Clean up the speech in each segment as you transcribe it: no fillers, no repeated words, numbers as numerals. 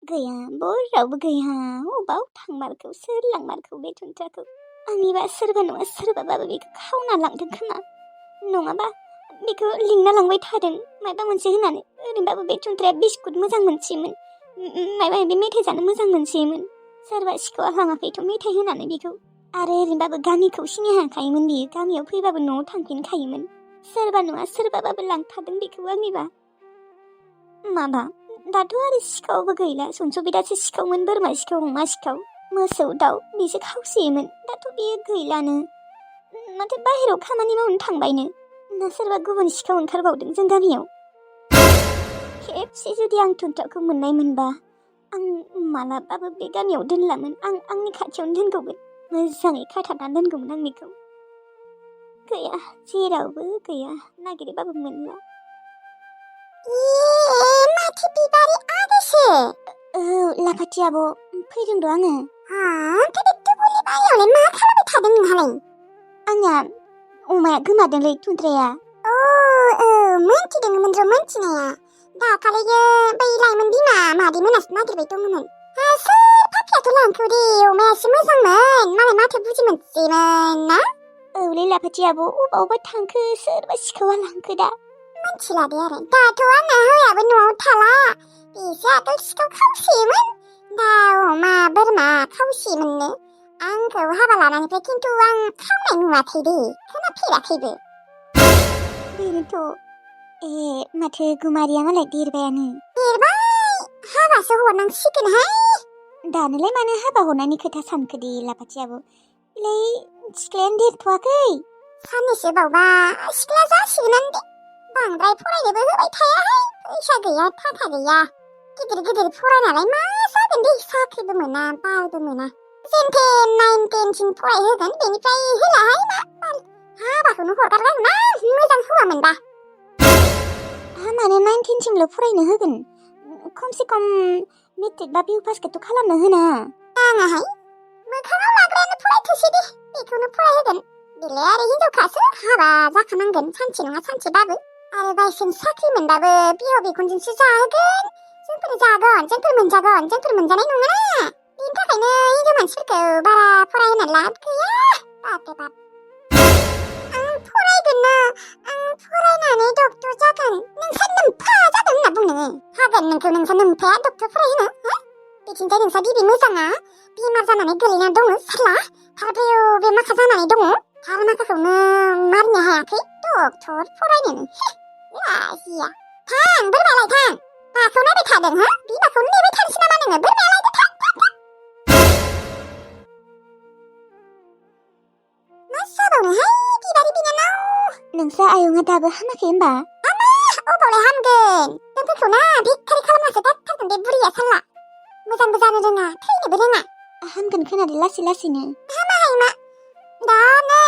गैया, रावबो गैया। अबाव थांमारखौ, सोर लांमारखौ बे थुन्थ्राखौ? आंनिबा सोरबा नङा सोरबाबाबो बेखौ खावना लांदों खोमा। नङाबा बेखौ लिंना लांबाय थादों माबा मोनसे होनानै। ओरैनोबाबो बे थुन्थ्राया बिस्कुट मोजां मोनसोयोमोन, माबा माबि मेथाइ जानो मोजां मोनसोयोमोन। सोरबा सिखावा लाङाखैथ' मेथाइ होनानै बेखौ। आरो ओरैनोबाबो गामिखौ सिनायहांखायोमोन बियो, गामियाव फैबाबो न'आव थांफिनखायोमोन। सोरबा नङा सोरबाबाबो लांथारदों बेखौ आंनिबा। माबा दाथ' आरो सिखावबो गैला। सनस'बिदासो सिखावमोन, बोरमा सिखाव, अमा सिखाव, मोसौ दाउ बिसो खावसेयोमोन। दाथ' बेयो गैलानो। माथो बाहेरायाव खामानि मावनो थांबायनो ना सोरबा गुबुन सिखाव ओंखारबावदों जों गामियाव। खेबसे जुदि आं थुन्थ्राखौ मोननाय मोनबा आं मालाबाबो बे गामियाव दोनलामोन। आं आंनि खाथियावनो दोनगौमोन, मोजाङै खाथाबनानै दोनगौमोन आं बेखौ। गैया, जेरावबो गैया, नागिरबाबो मोनला। माथो बिबारि आगैसो? औ लाफाथि आब', फैदोंद' आङो। ओमफ्राय बे दुब्लि बारियावलाय मा खालामबाय थादों नोंहालाय? आंना अमाया गोमादोंलै थुन्थ्राया। मोनथिदोंमोन र' मोनथिनाया। दाखालियो बै लाइमोन बिमा मादै मोनासो नागिरबाय दंमोन। सोर फाफियाथ' लांखो दे, अमायासो मोजांमोन, मालाय माथो बुजि मोनसैमोन ना? औलै लाफाथि आब', अबावबा थांखो, सोरबा सिखावा लांखो दा। मोनथिला दे आरो। दाथ' आंना हौवायाबो न'आव थाला, बेसो आगोल सिखाव खावसेयोमोन, दा अमा बोरमा खावसेयोमोननो। आंखौ हाबा लानायनिफ्राय खिन्थु आं खावनाय नुवाखै दे, खोनाफेराखैबो। बेनोथ'। माथो गुमारिया मालाय देरबायानो। देरबाय, हाबासो हरनांसिगोनहाय। दानोलाय मानो हाबा हरनायनि खोथा सानखो दे लाफाथि आब'? बेलाय सिख्लायानो देरथ'वाखै। साननैसो बावबा सिख्ला जासिगोनानो दे। बांद्राय फरायनोबो होबाय थायाहाय, फैसा गैया थाखा गैया। गिदिर गिदिर फरायनालाय मा जागोन दे, साख्रिबो मोना बालबो मोना। जेनथेन 9, 10सिम फरायहोगोन, बेनिफ्राय होलाहाय मा बाल। हाबाखौनो हरगारगोन ना मोजां हौवा मोनबा। मानो 9, 10सिमल' फरायनो होगोन? खमसे खम मेट्रिक बा बिउ पासखौथ' खालामनो होना। नाङाहाय, मोखाङाव लाग्रायानो फरायथोंसै दे, बेखौनो फरायहोगोन। बेलाय आरो हिनजावखासो, हाबा जाखानांगोन सानसे नङा सानसेबाबो। आरो बायसान्स साख्रि मोनबाबो बिहाव बिखुनजोंसो जाहोगोन। जोंफोर जागोन, जोंफोर मोनजागोन, जोंफोर मोनजानाय नङा। बेनि थाखायनो हिनजाव मानसिफोरखौ बारा फरायहोनो लाब गैया। बापरे बाप। आं फरायगोन ना, आं फरायनानै डक्टर जागोन। नोंसा नोम्फा जादों होनना बुं नोङो। हागोन नोंखौ नोंसा नोम्फाया डक्टर फरायहोनो? बिथिंजाय नोंसा बिबि मोजाङा बेमार जानानै गोलैना दङ साला। फारब्रैयाव बेमाखा जानानै दङ, फारमाखाखौनो मारिनो हायाखै डक्टर फरायनोनो। लाजिया। थां बोरमालाय थां, माखौ नायबाय थादों हो? बिमाखौनो नेबाय थानोसै नामा नोङो? बोरमायालायदो थां थां थां। मा जाबावनोहाय बिबारि बिनानाव? नोंसा आयंआ दाबो हामाखै होमबा? अबावलाय हामगोन? जोंफोरखौ ना भिखारि खालामनासो गारथारगोन बे बुरिया साला। मोजांबो जानो रोङा, थैनोबो रोङा। हामगोन खोनादों लासै लासैनो। हामाहाय मा? दा नै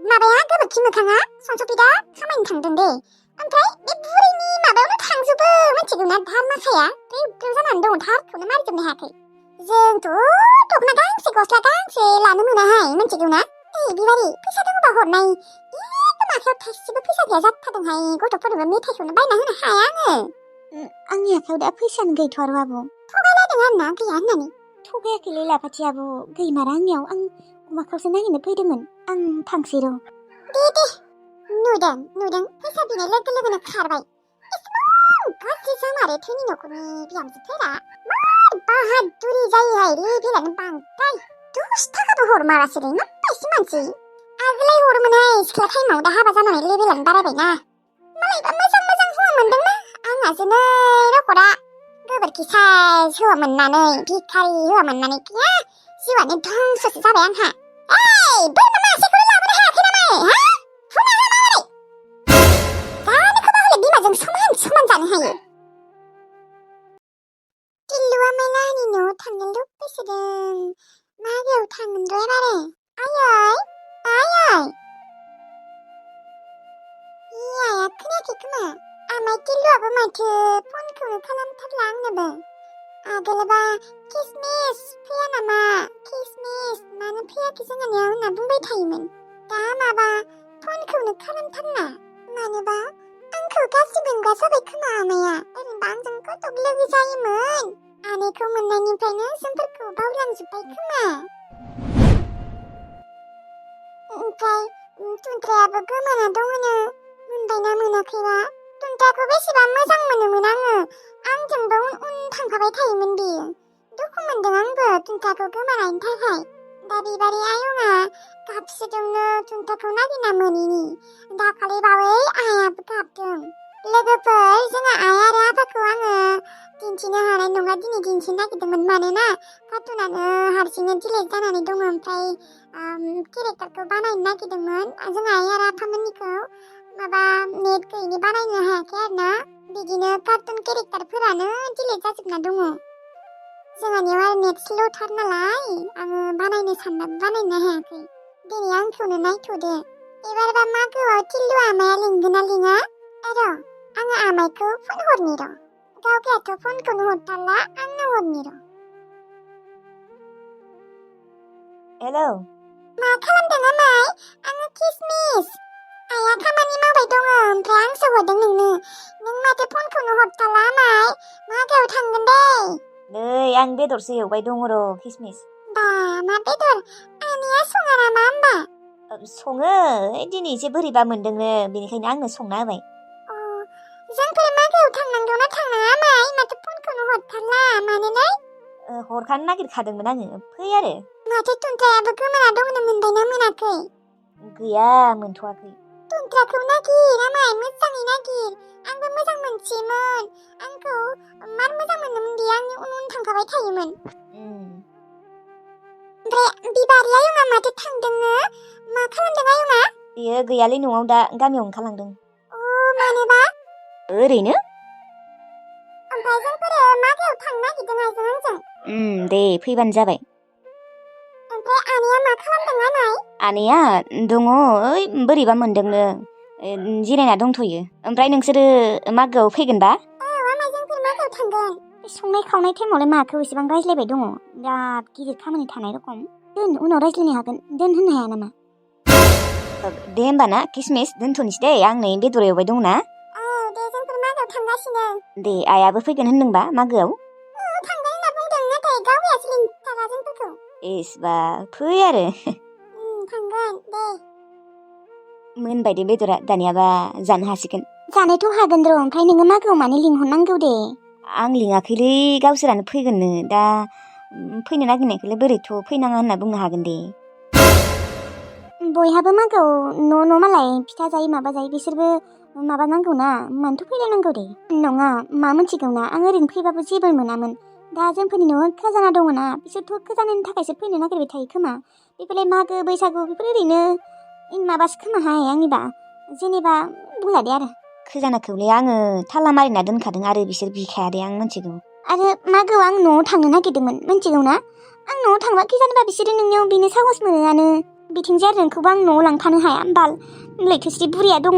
माबाया गोबोरखि मोखाङा सनस'बिदा खामायनो थांदों दे। ओमफ्राय बे बुरिनि माबायावनो थांजोबो, मिथिगौना धारमाखाया ग्रेव जानानै दङ, धारखौनो मारिजोबनो हायाखै। जोंथ' दख'ना गांसे गस्ला गांसे लानो मोनाहाय, मिथिगौना? बिबारि फैसा दङबा हरनाय। एकदम आखायाव थाइसेबो फैसा गैया जाथारदोंहाय, गथ'फोरनोबो मेथाइखौनो बायना होनो हाया आङो। आंनि आखायाव दा फैसानो गैथ'आ आब'। थगायलायदों आरोना गैया होननानै? थगायाखैलै लाफाथि आब', गैमारा आंनियाव। आं अमाखौसो नागिरनो फैदोंमोन। आं थांसै र'। दे नुदों फैसा बिनाय लोगो लोगोनो खारबाय। एसेबां गाज्रि जामारो धोनि न'खरनि बिहामजोफोरा। मार बाहादुरि जायोहाय, लेभेलानो बांद्राय। 10 थाखाबो हरमारासैलै, माबायदि मानसि? आगोलाय हरोमोनहाय सिख्ला टाइमाव, दा हाबा जानानै लेभेलानो बारायबायना। मालायबा मोजां मोजां हौवा मोनदोंना, आंहासो नै नखरा गोबोरखि साइज हौवा मोननानै, भिखारि हौवा मोननानै गैया, जिउआनो धंससो जाबाय आंहा। बोरमा मासेखौनो लाबोनो हायाखै नामा हा? हुना हो माबोरै? जानोखौबा हले बिमाजों समान समान जानो हायो। टिल्लुआ मेलानि न'आव थांनो लुबैसोदों। माबायाव थांगोन र' एबारो? आइया खोनायाखै खोमा? आमाय टिल्लुआबो माथो फनखौनो खालामथारला आंनोबो। आगोलबा किसमिस फैया नामा, किसमिस मानो फैयाखै जोंहानियाव होनना बुंबाय थायोमोन। दा माबा फनखौनो खालामथारला। मानोबा आंखौ गाज्रि मोनग्रा जाबाय खोमा आमाया। ओरैनोबा आंजों कत' लोगो जायोमोन। आनैखौ मोननायनिफ्रायनो जोंफोरखौ बावलांजोब्बाय खोमा। ओमफ्राय टुनट्रायाबो गोमाना दङनो, मोनबायना मोनाखैबा? टुनट्राखौ बेसेबा मोजां मोनोमोन आङो, आंजोंबो उन उन थांफाबाय थायोमोन बियो। दुखु मोनदों आंबो टुनट्राखौ गोमानायनि थाखाय। दा बिबारि आयंआ गाबसोदोंनो टुनट्राखौ नागिरना मोनैनि। दाखालि बावै आइयाबो गाबदों। लोगोफोर, जोंहा आइ आरो आफाखौ आङो दिन्थिनो हानाय नङा दिनै दिन्थिनो नागिरदोंमोन, मानोना कार्टुनानो हारसिंनो डिलिट जानानै दङ। ओमफ्राय केरेक्टारखौ बानायनो नागिरदोंमोन जोंहा आइ आरो आफामोननिखौ, माबा नेट गैयिनि बानायनो हायाखै आरोना। बिदिनो कार्टुन केरेक्टारफोरानो डिलिट जाजोबना दङ। जोंहानियाव आरो नेट स्ल'थार नालाय आङो बानायनो सानबाबो बानायनो हायाखै। दिनै आंखौनो नायथ'दो। एबारबा मागोआव टिल्लु आमाया लिंगोना लिङा? र' आङो आमाइखौ फन हरनि र'। गावगायाथ' फनखौनो हरथारला, आंनो हरनि र'। हेलौ। मा खालामदों आमाइ? आङो किसमिस। आइया खामानि मावबाय दङ, ओमफ्राय आंसो हरदों नोंनो। नों माथो फनखौनो हरथारला आमाइ? मागोआव थांगोन दे। नै आं बेदरसो एवबाय दङ र' किसमिस। बा मा बेदर? आनैया सङा नामा होमबा? सङो, दिनै एसे बोरैबा मोनदोंनो, बेनिखायनो आंनो संना होबाय। जोंफोर मागोआव थांनांगौ ना थांनाङा आमाइ? माथो फनखौनो हरथारला, मानोलाय? हरखानो नागिरखादोंमोन आङो, फै आरो। माथो टुनट्रायाबो गोमाना दंनो, मोनबायना मोनाखै? गैया, मोनथ'वाखै। टुनट्राखौ नागिर आमाइ, मोजाङै नागिर। आंबो मोजां मोनसैमोन। आंखौ मार मोजां मोनोमोन बियो, आंनि उन उन थांखाबाय थायोमोन। ओमफ्राय बिबारि आयंआ माथो थांदोंनो? मा खालामदों आयंआ? बियो गैयालै, न'आव दा गामियाव ओंखारलांदों। मानोबा? ओरैनो। ओमफ्राय जोंफोरो मागोआव थांनो नागिरदों आइजों आंजों। दे फैबानो जाबाय। ओमफ्राय आनैया मा खालामदों आमाइ? आनैया दङ, ओइ बोरैबा मोनदोंनो, जिरायना दंथ'यो। ओमफ्राय नोंसोरो मागोआव फैगोनबा? आमाइ, जोंफोर मागोआव थांगोन। संनाय खावनाय टाइमावलाय माखौ एसेबां रायज्लायबाय दङ? बिराद गिदिर खामानि थानाय रखम। दोन, उनाव रायज्लायनो हागोन। दोन होननो हाया नामा? दे होमबा ना किसमिस, दोनथ'नोसै दे, आं नै बेदर एवबाय दङ ना। दे, जोंफोर मागोआव थांगासिनो। दे, आइयाबो फैगोन होनदोंबा मागोआव? थांगोन होनना बुंदों, नाथाय गावयासो लिंथारा जोंफोरखौ। एसबा फै आरो। थांगोन दे। मोनबाय दे बेदरा, दानियाबा जानो हासिगोन। जानोथ' हागोन र', ओमफ्राय नोङो मागोआव मानो लिंहरनांगौ दे? आं लिङाखैलै, गावसोरानो फैगोननो। दा फैनो नागिरनायखौलाय बोरैथ' फैनाङा होनना बुंनो हागोन दे। बयहाबो मागोआव न' न' मालाय फिथा जायो, माबा जायो, बिसोरबो माबा नांगौ ना, मानोथ' फैलायनांगौ दे? नङा, मा मोनथिगौ ना, आं ओरैनो फैबाबो जेबो मोनामोन। दा जोंफोरनि न'आव खाजाना दङ ना, बिसोरथ' खाजानानि थाखायसो फैनो नागिरबाय थायो खोमा। बेफोरलाय मागो बैसागु बेफोर ओरैनो माबासो खोमाहाय आंनिबा, जेनेबा बुंला दे आरो। खौलाय आङो थाला मारिना दोनखादों, आरो बिसोर बिखाया दे, आं मिथिगौ। आरो मागोआव आं न'आव थांनो नागिरदोंमोन, मिथिगौ ना? आं न'आव थांबा खिजानोबा बिसोरो नोंनियाव बेनो साहस मोनोआनो। बिथिंजाय आरो नोंखौबो आं न'आव लांफानो हाया, बाल लैथोस्रि बुरिया दङ।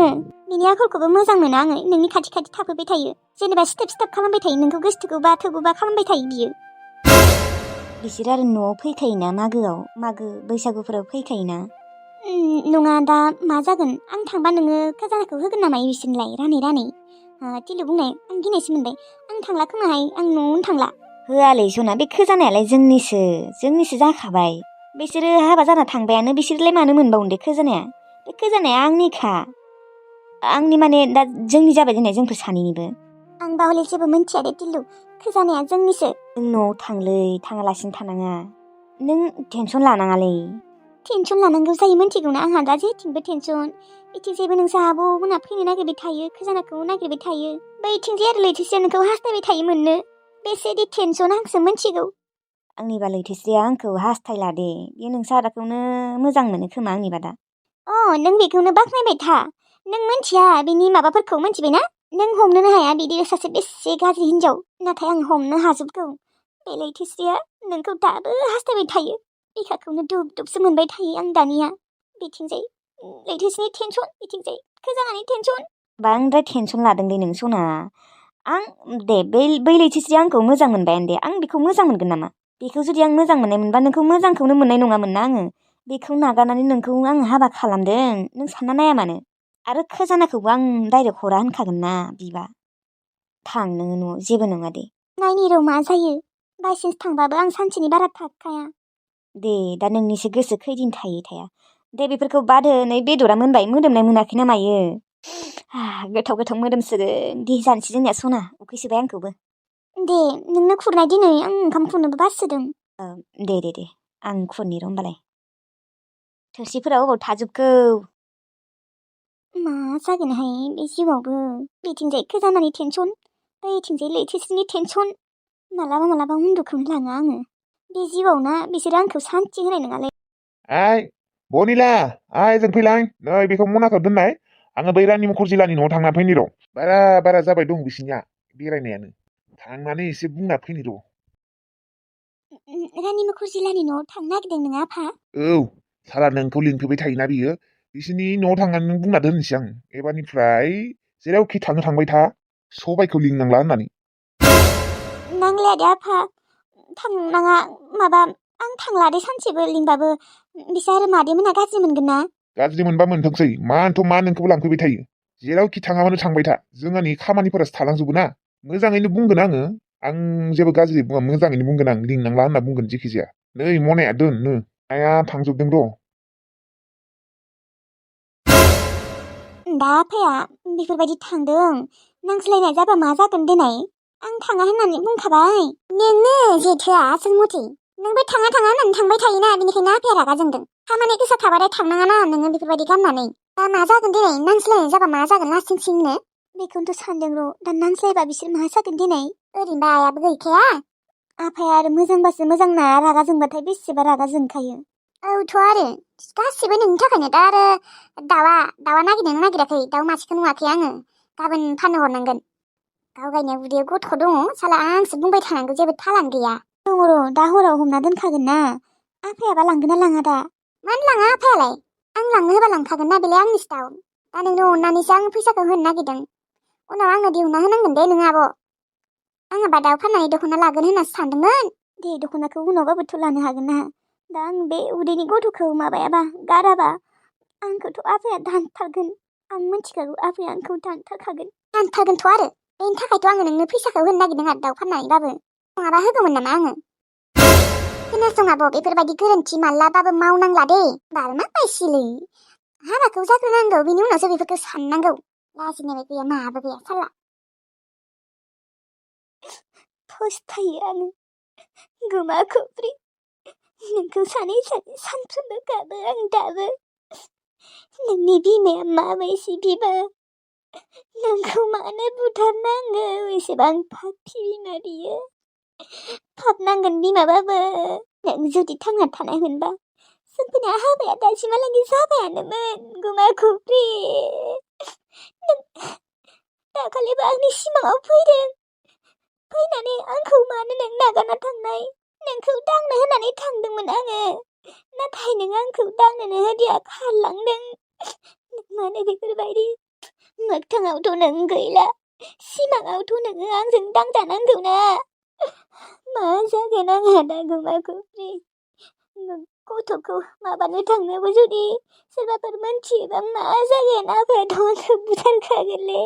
बिनि आखलखौबो मोजां मोनो आङो, नोंनि खाथि खाथि थाफैबाय थायो, जेनेबा सिथोब सिथोब खालामबाय थायो, नोंखौ गोसथोगौबा थोगौबा खालामबाय थायो बियो। बिसोर आरो न'आव फैखायोना, मागो बैसागुफोराव फैखायोना। नङा, दा मा जागोन? आं थांबा नोङो खाजानाखौ होगोन नामा बिसोरनोलाय रानै रानै? टिलु बुंनाय, आं गिनायसो मोनबाय। आं थांला खोमाहाय, आं न'आवनो थांला। होआलै सना, बे खोजानायालाय जोंनिसो जाखाबाय। बिसोरो हाबा जाना थांबायानो, बिसोरलाय मानो मोनबावनो दे खोजानाया? बे खोजानाया आंनिखा, आंनि माने दा जोंनि जाबाय दोननाय, जोंफोर सानैनिबो। आं बावले जेबो मिन्थिया दे टिल्लु, खोजानाया जोंनिसो। नों न'आव थांलै, थाङालासिनो थानाङा। नों टेनसन लानाङालै। टेनसन लानांगौ जायो, मिन्थिगौ ना? आंहा दा जेथिंबो टेनसन। इथिंजायबो नोंसा आब' मोना फैनो नागिरबाय थायो, खोजानाखौ नागिरबाय थायो। बैथिंजाय आरो लैथोस्रिया नोंखौ हास्थायबाय थायो मोननो। बेसेदि टेनसन आंसो मिन्थिगौ। आंनिबा लैथोस्रिया आंखौ हास्थायला दे, बेयो नोंसा आदाखौनो मोजां मोनो खोमा आंनिबा दा। नों बेखौनो बाख्नायबाय था। नों मिन्थिया बिनि माबाफोरखौ, मिन्थिबायना? नों हमनोनो हाया बिदि सासे बेसे गाज्रि हिन्जाव, नाथाय आं हमनो हाजोबगौ। बे लैथोस्रिया नोंखौ दाबो हास्थायबाय थायो। बिखाखौनो दुब दुबसो मोनबाय थायो आं दानिया। बिथिंजाय लैथोस्रिनि टेनसन, बिथिंजाय खोजानानि टेनसन। बांद्राय टेनसन लादोंलै नों सना। आं दे बै लैथोस्रिया आंखौ मोजां मोनबायानो दे, आं बेखौ मोजां मोनगोन नामा? बेखौ जुदि आं मोजां मोननाय मोनबा नोंखौ मोजांखौनो मोननाय नङामोन ना आङो। बेखौ नागारनानै नोंखौ आङो हाबा खालामदों, नों सानना नाया मानो? आरो खोजानाखौबो आं डाइरेक्ट हरा होनखागोन ना बिबा। थां नोङो न'आव, जेबो नङा दे। नायनि र' मा जायो। बायसेन्स थांबाबो आं सानसेनि बारा थाखाया। दे दा नोंनिसो गोसो खैदिन थायो थाया। दे बेफोरखौ बादो नै बेदरा मोनबाय मोदोमनाय मोनाखै ना मायो? गोथाव गोथाव मोदोमसोगोन दे जानोसै जोंनिया सना उखैसोबाय आंखौबो। दे नोंनो खुरनाय दिनै आं ओंखाम खुरनोबो बासोदों। दे आं खुरनि र' होमबालाय। थोरसिफोरा अबाव थाजोबखो? मा जागोनहाय बे जिउआवबो बेथिंजाय गोजानानि टेनसन बैथिंजाय लैथोस्रिनि टेनसन मालाबा मालाबा उन्दुखौनो लाङा आङो। बे जिउआव ना बिसोरो आंखौ सान्थि होनाय नङालै। आइ बनिला आइ जों फैलाय नै बेखौ मनाखौ दोननाय आङो बै रानि मुखुर जिलानि न'आव थांना फैनि र' बारा जाबाय दं बिसिनिया बेरायनायानो थांनानै एसे बुंना फैनि र'। रानि मुखुर जिल्लानि न'आव थांनो नागिरदों नोङा आफा? औ साला नोंखौ लिंफैबाय थायोना बियो बिसिनि न'आव थांनानै बुंना दोननोसै आं एबारनिफ्राय जेरावखि थांबाय था सबायखौ लिंनांला होननानै। नांलाया दे आफा थांनाङा माबा आं थांला दे सानसेबो लिंबाबो बिसोर मादै मोना गाज्रि मोनगोन ना? गाज्रि मोनबा मोनथोंसै मानोथ' मा नोंखौबो लांफैबाय थायो जेरावखि थाङाबानो थांबाय था जोंहानि खामानिफोरासो थालांजोबो ना मोजाङैनो बुंगोन आं जेबो गाज्रि बुङा मोजाङैनो बुंगोन आं लिंनांला होनना बुंगोन जेखि जाया। नै मनाया दोन नो आइया थांजोबदों र'। दा आफाया बेफोरबायदि थांदों नांज्लायनाय जाबा मा जागोन देनाय? आं थाङा होननानै बुंखाबाय। नोंनो जेथोआ आसोल मथे नोंबो थाङा होननानै थांबाय थायोना बेनिखायनो आफाया रागा जोंदों। खामानि गोसा थाबाथाय थांनाङाना नोङो बेफोरबायदि गाननानै। दा मा जागोन दिनै नांज्लायनाय जाबा मा जागोन लास्टिंसिंनो? बेखौनोथ' सानदों र' दा नांज्लायबा बिसोर मा जागोन दिनै? ओरैनोबा आइयाबो गैखाया। आफाया आरो मोजांबासो मोजां ना रागा जोंबाथाय बेसेबा रागा जोंखायो। औथ' आरो गासिबो नोंनि थाखायनो दा आरो दाउआ नागिरदों नागिराखै दाउ मासेखौ नुवाखै आङो गाबोन फाननो हरनांगोन। गाव गायनाय उदैयाव गथ' दङ साला आंसो बुंबाय थानांगौ जेबो थालानो गैया। दङ र' दा हराव हमना दोनखागोन ना। आफायाबा लांगोन ना लाङा दा? मानो लाङा आफायालाय आं लांनो होबा लांखागोन ना बेलाय आंनिसो दाउ। दा नोंनो अननानैसो आं फैसाखौ होनो नागिरदों उनाव आंनो दिहुनना होनांगोन दे नों आब'। आङो बा दाउ फाननानै दख'ना लागोन होननासो सानदोंमोन। दे दख'नाखौ उनावबाबोथ' लानो हागोन ना। दा आं बे उदैनि गथ'खौ माबायाबा गाराबा आंखौथ' आफाया दानथारगोन। आं मिथिखागौ आफाया आंखौ दानथारखागोन। दानथारगोनथ' आरो बेनि थाखायथ' आङो नोंनो फैसाखौ होनो नागिरदों आरो दाउ फाननानैबाबो नङाबा होगौमोन नामा आङो? खोनासं आब' बेफोरबायदि गोरोन्थि मालाबाबो मावनांला दे बारमा बायसिलै। हाबाखौ जाग्रोनांगौ बिनि उनावसो बेफोरखौ साननांगौ। लाजिनायबो गैया माबो गैया साला। फस्थायो आङो गोमा खफ्रि नोंखौ सानै सानफ्रोमबो गाबो आं दाबो। नोंनि बिमाया माबायसि बिबा नोंखौ मानो बुथारनांगौ एसेबां फाखि बिमा बियो। फाब नांगोन बिमाबाबो नों जुदि थांना थानाय मोनबा जोंफोरना हाबाया दासिमहालागै जाबायानोमोन गुमा खफ्रि। दाखालिबो आंनि सिमाङाव फैनानै आंखौ मानो नों नागारना थांनाय नोंखौ दांनो होननानै थांदोंमोन आङो नाथाय नों आंखौ दांनोनो होदिया खारलांदों। मानो बेफोरबायदि मोगथाङावथ' नों गैला सिमाङावथ' नोङो आंजों दांजानांगौना। मा जागोन आंहा दा गुमा खफ्रि गथ'खौ माबानो थांनोबो जुदि सोरबाफोर मोनथियोबा मा जागोन आफायाथ' आंखौ बुथारखागोनलै।